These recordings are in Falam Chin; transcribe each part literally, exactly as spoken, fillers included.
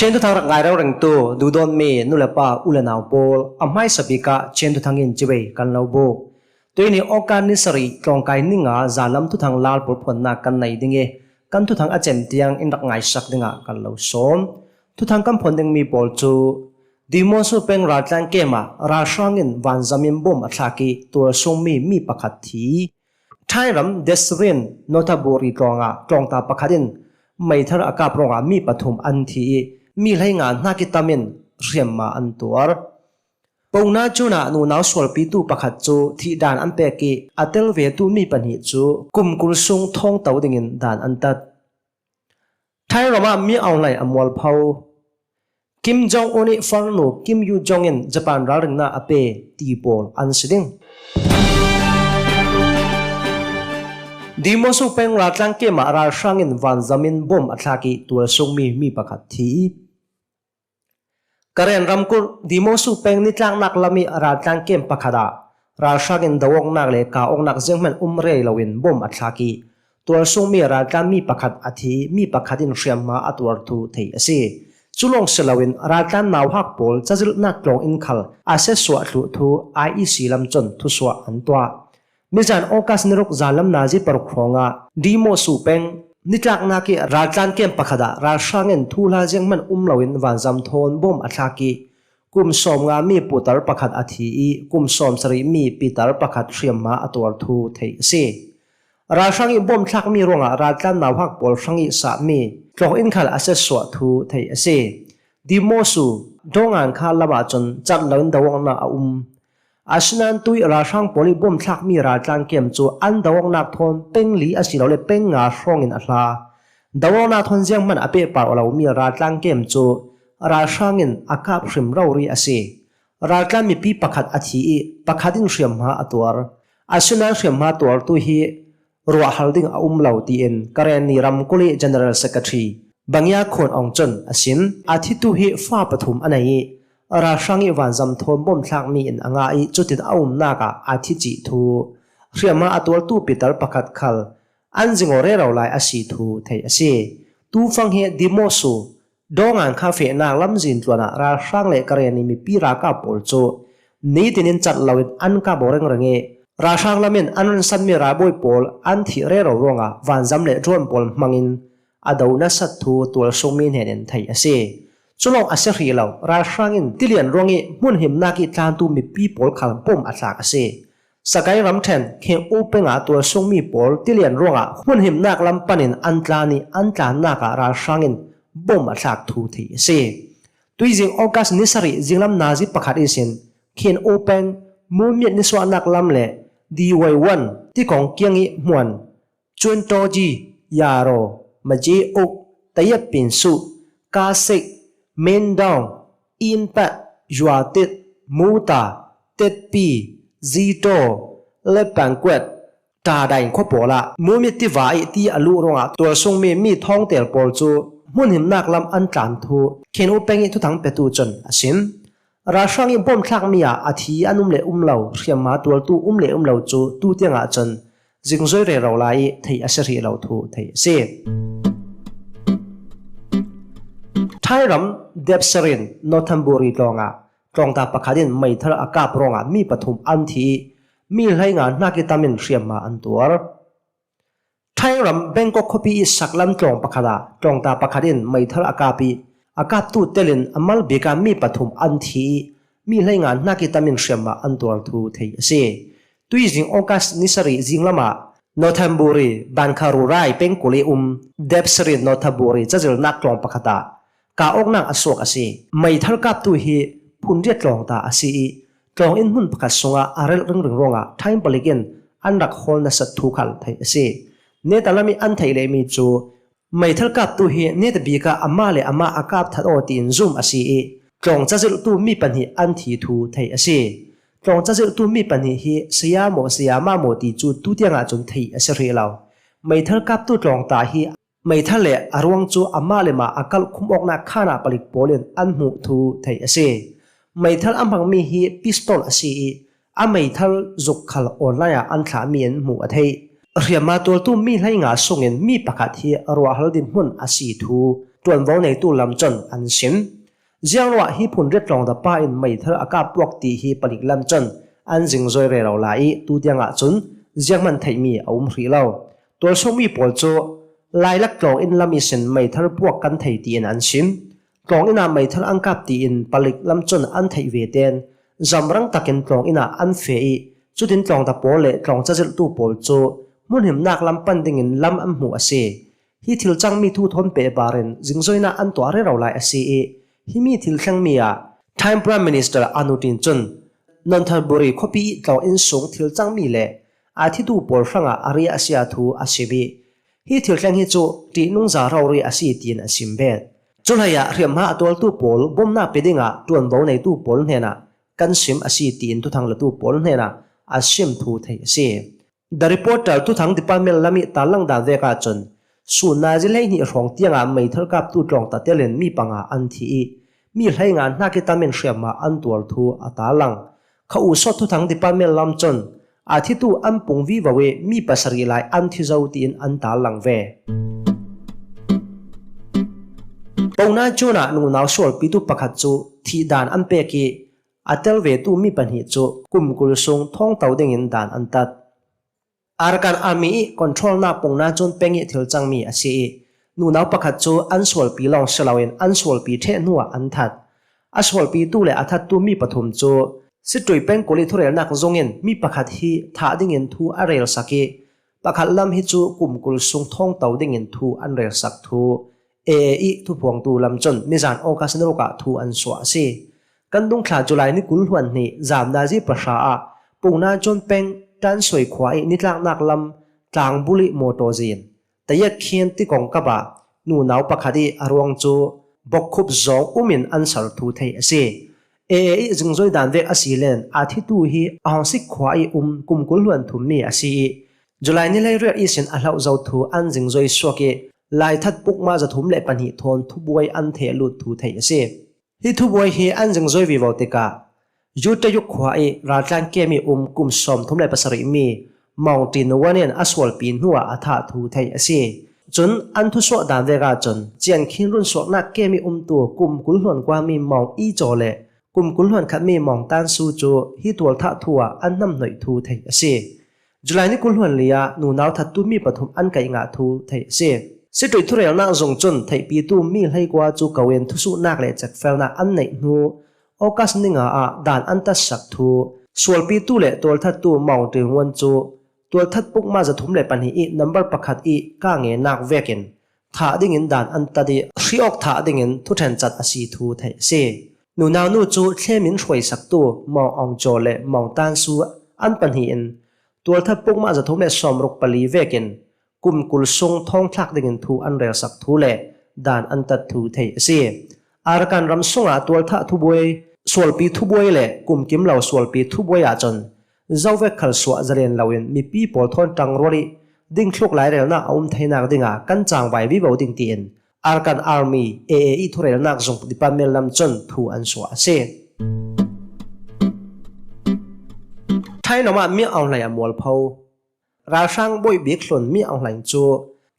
Chin thuthang rak ngai rengtu duhdawtmi nu le pa, u le nau pawl, a hmaisa bik ah Chin thuthang in chibai kan lo buk. Tuini August ni sarih tlawngkai ni nga zanlam thuthang lalpawl phuannak kan nei ding i, kan thuthang a cem tiang in rak ngaisak dingah kan lo sawm. Thuthang kan phuan dingmi pawl cu Dimosu peng raltlang kem ah ralhrang in vanzam in bom a thlak i tualsungmi mi pakhat thi. Thai ram Desrin Nonthaburi tlawng ah tlawngta pakhat in meithal a kap ruangah mi pathum an thi i, mi hleinga hnak i tam in hriamhma an tuar. Pongna cun ah nunau sualpitu pakhat cu thih dan an pek i, a tel vetu mi pahnih cu kum kul sung thawngto dingin dan an tat. Thai ram ah mi online a mualpho. Kim Jong Un i farnu Kim Yo Jong in Japan ralringnak a pe ti pawl an si ding. Dimosu peng raltlang kem ah ralhrang in vanzam in bom a thlak i tualsungmi mi pakhat thi. Karen ramkulh Dimosu peng nitlaknak lam i raltlang kem pakhat ah ralhrang in do awknak le ka awknak zianghman um rei loin bom a thlak i, tualsungmi raltlan mi pakhat a thi, mi pakhat in hriamhma a tuar thu theih a si. Cu lawng si loin raltlan nauhak pawl cazilhnak tlawng in khal a siatsuah thluh thu I E C lam cun thusuah an tuah. Mizan August ni ruk zanlam nazi paruk hrawngah Dimosu peng nitlaknak i raltlan kem pakhat ah ralhrang in thuhla zianghman um loin vanzam thawn bom a thlak i, kum sawmnga mi putar pakhat a thi i, kum sawmsarih mi pitar pakhat hriamhma a tuar thu theih a si. Ralhrang i bom thlakmi ruangah raltlan nauhak pawl hrang i sahmi tlawng in khal a siatsuah thu theih a si. Dimosu, Dongan kha lamah cun cat loin do awknak a um. Asinain tui ralhrang pawl i bom thlakmi raltlang kem cu an do awknak thawn peng li asilole peng nga hrawngin a hla. Do awknak thawn zianghman a pehpar aw lomi raltlang kem cu ralhrang in a kap hrim rori a si. Raltlan mipi pakhat a thi i, pakhat in hriamhma a tuar. Asinain hriamhma tuartu hi ruahhal ding a um lo, tiin Karenni ramkulh i General Secretary Bangya Khun Aung cun a sim. A thitu hi fa pathum a nei i, ralhrang i vanzam thawn bom thlakmi in a ngah i, cutin a umnak ah a thi cih thu. Hriamhma a tuartu pitar pakhat khal an zingaw rero lai a si thu theih a si. Tufang hi Dimosu, Dongan kha fehnak lamzin tluan ah ralhrang le Karenni mipi ralkap pawl cu nitin in cat loin an kap aw rengreng i, ralhrang lam in an rinsanmi ralbawi pawl an thih rero ruangah vanzam le drone pawl hmangin a do nasat thu tualsungmi hnen in theih a si. Cu lawng a si hrih lo, ralhrang in tilian ruang i hmunhimnak i tlantu mipi pawl khal bom a thlak a si. Sagaing ramṭhen Khin U peng ah tualsungmi pawl tilian ruangah hmunhimnak lam panin an tlan i, an tlannak ah ralhrang in bom a thlak thu theih a si. Tuizing August ni sarih zinglam nazi pakhat ihsin Khin U peng Mumit nisuahnak lam le D Y one tikong kiang i hmuan Cuantoji, Yaro, Maji Uk, Tayep Pinsu, Kasik, Mindong, Inpat, Yuatit, Muta, Tetpi, Zito, Lepangkuat, Tadain khua pawl ah Mumit tiva i ti a luh ruangah tualsungmi mi thawngtel pawl cu hmunhimnak lam an tlan thu Khin U peng i thuthang petu cun a sim. Ralhrang i bom thlakmi ah a thi an um le um lo, hriamhma tuartu um le um lo cu tutiang ah cun zingzoi rero lai i theih a si hrih lo thu theih a si. Thai ram Depserin Nonthaburi tlawng ah tlawngta pakhat in meithal a kap ruangah mi pathum an thi i, mi hleinga hnak i tam in hriamhma an tuar. Thai ram Bangkok khuapi i saklam tlawng pakhat ah tlawngta pakhat in meithal a kap i, a kaptu telin a mal bik ah mi pathum an thi i, mi hleinga hnak i tam in hriamhma an tuar thu theih a si. Tuizing August ni sarih zinglam ah Nonthaburi, Bankharurai pengkul i um Depserin Nonthaburi cazilnak tlawng pakhat ah ka awknak a suak a si. Meithal kaptu hi phunriat tlawngta a si i, tlawng in hmun pakhat sungah a relh ringring ruangah Thai palik in an rak hawl nasat thu khal theih a si. Neta lam i an theih lehmi cu meithal kaptu hi neta bik ah amah le amah a kap that aw tiin zum a si i, tlawng cazilhtu mi pahnih an thi thu theih a si. Tlawng cazilhtu mi pahnih hi saya maw saya mah maw ti cu tutiang ah cun theih a si hrih lo. Meithal kaptu tlawngta hi meithal le a ruang cu amah le mah a kalh khum awknak khan ah palik pawl in an hmuh thu theih a si. Meithal a hmangmi hi pistol a si i, a meithal zuk khal online ah an thlahmi in hmuh a theih. Hriamhma tuartu mi hleinga sungin mi pakhat hi ruahhal dinhmun a si thu ṭuanvo neitu lam cun an sim. Ziangruah hi phun riat tlawngta pa in meithal a kap puak ti hi palik lam cun an zingzoi rero lai i, tutiang ah cun zianghman theihmi a um hrih lo. Tualsungmi pawl cu lailak tlawng inn lam ihsin meithal puak kan thei tiin an sim. Tlawng inn ah meithal an kap tiin palik lam cun an theih ve ten zamrang takin tlawng inn ah an feh i, cutin tlawngta pawl le tlawng cazilhtu pawl cu hmunhimnak lam pan dingin lam an hmuh a si. Hi thil cangmi thu thawn pehpar in zingzoinak an tuah rero lai a si i, himi thil thlengmi ah Thai Prime Minister Anutin cun Nonthaburi khuapi i tlawng inn sung thil cangmi le aa thitu pawl hrangah a ri a sia thu a sim i, hi thil thleng hi cu ṭihnungza rori a si tiin a sim bet. Cuhleiah hriamhma a tualtu pawl bawmhnak pe dingah ṭuanvo neitu pawl hnenah kan sim a si tiin thuthang latu pawl hnenah a sim thu theih a si. The Reporter thuthang department lam i tarlang dan vek ahcun, sun nazi hleihnih hrawng tiangah meithal kaptu tlawngta telin mi panga an thi i, mi hleinga hnak i tamin hriamhma an tuar thu a tarlang. Kha u sawt thuthang department lam cun, aa thitu an pung vivo i mi pasarih lai an thi zo tiin an tarlang ve. Pona cun ah nunau sualpitu pakhat cu thih dan an pek i, a tel vetu mi pahnih cu kum kul sung thawngto dingin dan an tat. Arakan Army i controlnak pungna cun peng i thil cangmi a si i, nunau pakhat cu an sualpi lawng si loin an sualpi ṭheh hnuah an that. A sualpitu le a thattu mi pathum cu siṭui pengkul i thurelnak zung in mi pakhat hi thah dingin thu a relsak i, pakhat lam hi cu kum kul sung thawngto dingin thu an relsak thu A A i thuphuangtu lam cun nizan August ni ruk ah thu an suah a si. Kan dungthla July ni kul hluan hnih zan nazi pahra ah Pungna cun peng Tansoi khua i nitlaknak lam tlangbul i mawtaw zin Tayek Khian tikong kap ah nunau pakhat i a ruang cu bokkhup zawng um in an sal thu theih a si. A A i zingzoi dan vek a si len aa thitu hi Aungsik khua i um kum kul hluan thummi a si i, July ni hleiriat ihsin a hloh zo thu an zingzoi suak i, laithat pukma zathum le pahnih thawn thubuai an theh lut thu theih a si. Hi thubuai hi an zingzoi vivo tikah Yutayuk khua i raltlan kem i um kum sawmthum le pasarih mi Maung Tin Wan in a sualpi hnuah a thah thu theih a si. Cun an thusuah dan vek ahcun Cian Khin runsuaknak kem i umtu kum kul hluan kuami Maung I Caw le kum kul hluan khatmi Maung Tan Su cu hi tualthah thu ah an hnamhnoih thu theih a si. July ni kul hluan li ah nunau thattu mi pathum an kaih ngah thu theih a si. Siṭui thurelnak zung cun theihpitu mi hleikua cu ko in thusuhnak le cekfelnak an neih hnu August ni nga ah dan an tatsak thu sualpitu le tualthattu Maung Tin Wan cu tualthat pukma zathum le pahnih i nambar pakhat i ka ngenak vekin thah dingin dan an tat i, hri awk thah dingin thuṭhen cat a si thu theih a si. Nunau nu cu thlem in hruaisaktu Maung Aung Caw le Maung Tan Su an pahnih in tualthat pukma zathum le sawmruk pali vekin kum kul sung thawngthlak dingin thu an relsak thu le dan an tat thu theih a si. Arakan ram sungah tualthah thubuai, sualpi thubuai le kumkim lo sualpi thubuai ahcun zovek khal suah zalen loin mipi pawl thawn ṭangrual i dingthluk lairelnak a um theinak dingah kan cangvai vivo ding tiin Arakan Army, A A i thurelnak zung department lam cun thu an suah a si. Thailam ah Min Aung Hlaing a mualpho. Ralhrang bawih bik hlun Min Aung Hlaing cu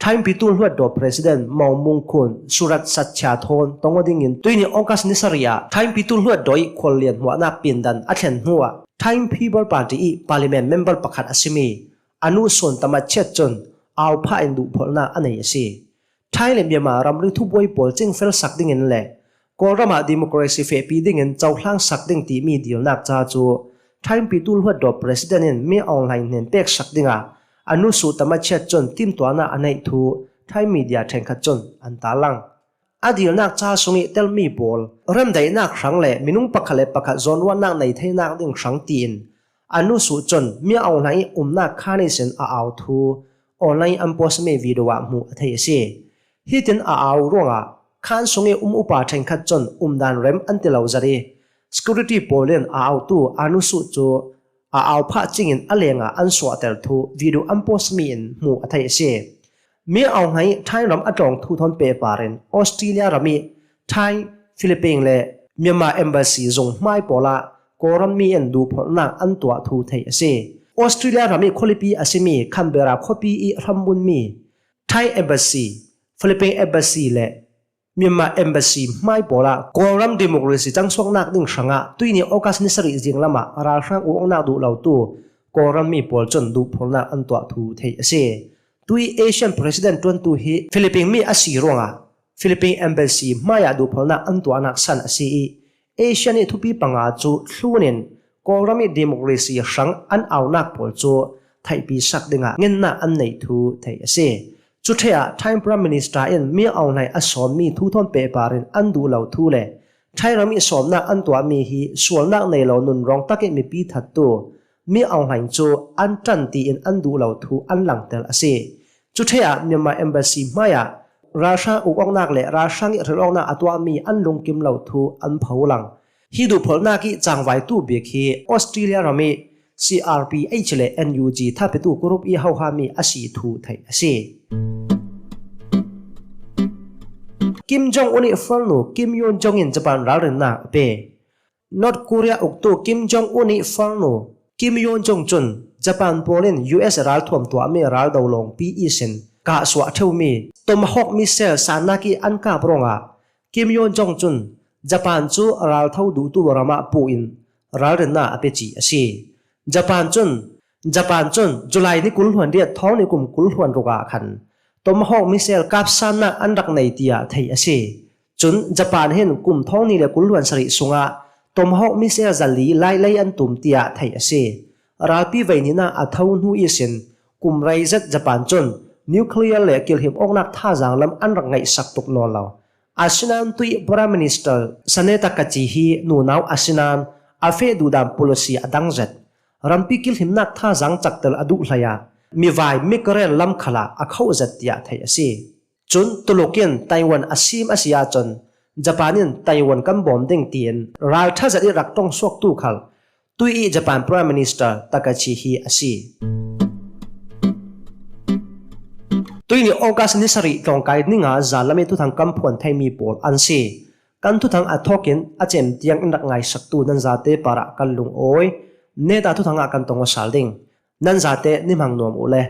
Thaimpitu hluatdaw President Maung Mung Khun Surat Satchia thawn tong aw dingin tuini August ni sarih ah Thaimpitu hluatdaw i khuallian hmuahnak pindan a thlen hnuah Thaim People Party i Parliament member pakhat a simi a nu Sun Tamachiat cun au phah in duhpholhnak a nei a si. Thai le Myanmar ramri thubuai pawl cingfelsak dingin le Kawlram ah democracy fehpi dingin cohlangsak ding timi dilnak ca cu Thaimpitu hluatdaw President in Min Aung Hlaing hnen peksak dingah a nu Sun Tamachiat cun timtuahnak a neih thu Thai media ṭhenkhat cun an tarlang. A dilnak ca sung i telmi pawl, remdaihnak hrang le minung pakhat le pakhat zawnruahnak nei theinak ding hrang tiin a nu Sun cun Min Aung Hlaing i umnak khan ihsin a au thu online an postmi video ah hmuh a theih a si. Hitin a au ruangah khan sung i um upa ṭhenkhat cun umdan rem an ti lo zat i, security pawl in a autu a nu Sun cu a au phah cingin a lengah an suahter thu video an postmi in hmuh a theih a si. Min Aung Hlaing i Thai ram a tlawng thu thawn pehpar in Australia ram i Thai, Philippine le Myanmar embassy zung hmai pawl ah Kawlram mi in duhpholhnak an tuah thu theih a si. Australia ram i khualipi a simi Canberra khuapi i hrambunmi Thai embassy, Philippine embassy le Myanmar Embassy hmai pawlah Kawlram democracy cangsuaknak ding hrangah tuini August ni sarih zinglamah ralhrang ukawknak duh lotu Kawlram mi pawl cun duhphurnak an tuah thu theih a si. Tui ASEAN President ṭuantu hi Philippine mi a si ruangah Philippine Embassy hmaiah duhphurnak an tuahnak san a si ih, ASEAN ih thupi panga cu thlun in Kawlram ih democracy hrang an aunak pawl cu theihpisak dingah ngennak an neih thu theih a si. Cuṭhe ah Thai Prime Minister in Min Aung Hlaing a sawnmi thu thawn pehpar in an duh lo thu le Thai ram ih sawmnak an tuahmi hi sualnak nei lo nunrawng takih mipi thattu Min Aung Hlaing cu an ṭan tiin an duh lo thu an langter a si. Cuṭhe ah Myanmar Embassy hmaiah ralhrang ukawknak le ralhrang ih hrilawknak a tuahmi an lungkim lo thu an pholang. Hi duhphurhnak ih cangvaitu bik hi Australia ram ih CRPH le NUG thapitu kurup ih hohami a si thu theih a si. Kim Jong Un ih farnu Kim Yo Jong in Japan ralrinnak a pe. North Korea uktu Kim Jong Un ih farnu Kim Yo Jong cun Japan pawl in US ralthuam tuahmi raldo lawngpi ihsin kahsuah ṭheumi Tomahawk missile sannak ih an kap ruangah Kim Yo Jong cun Japan cu raltho duhtu ramah puh in ralrinnak a pe ci a si. Japan cun Japan cun July ni kul hluan riat thawng ni kum kul hluan ruk ah khan Tomahawk missile kapsannak an rak nei tiah theih a si. Cun Japan hin kum thawng ni le kul hluan sarih sungah Tomahawk missile zali lai lei an tum tiah theih a si. Ralpi vei nihnak a tho hnu ihsin kum rei zet Japan cun nuclear le kilhim awknak thazaang lam an rak ngaihsak tuk nawn lo. Asinain tuih Prime Minister Sanae Takaichi hi nunau asinain a feh duhdan policy a dang zet. Rampi kilhimnak thazaang cakter a duh hlei ah mivai mikren lam khalah a khoh zet tiah theih a si. Cun Tuluk in Taiwan a sim a si ahcun Japan in Taiwan kan bawm ding tiin ralṭha zet ih rak ṭongsuaktu khal tuih ih Japan Prime Minister Takaichi hi a si. Tuih ni August ni sarih tlawngkai ni nga zan lam ih thuthang kan phuan theimi pawl an si. Kan thuthang a thawkin a cem tiang in rak ngaisaktu nan zate parah kan lungawi. Neta thuthang ah kan tong aw sal ding. Nan zate ni hmang nuam uh le.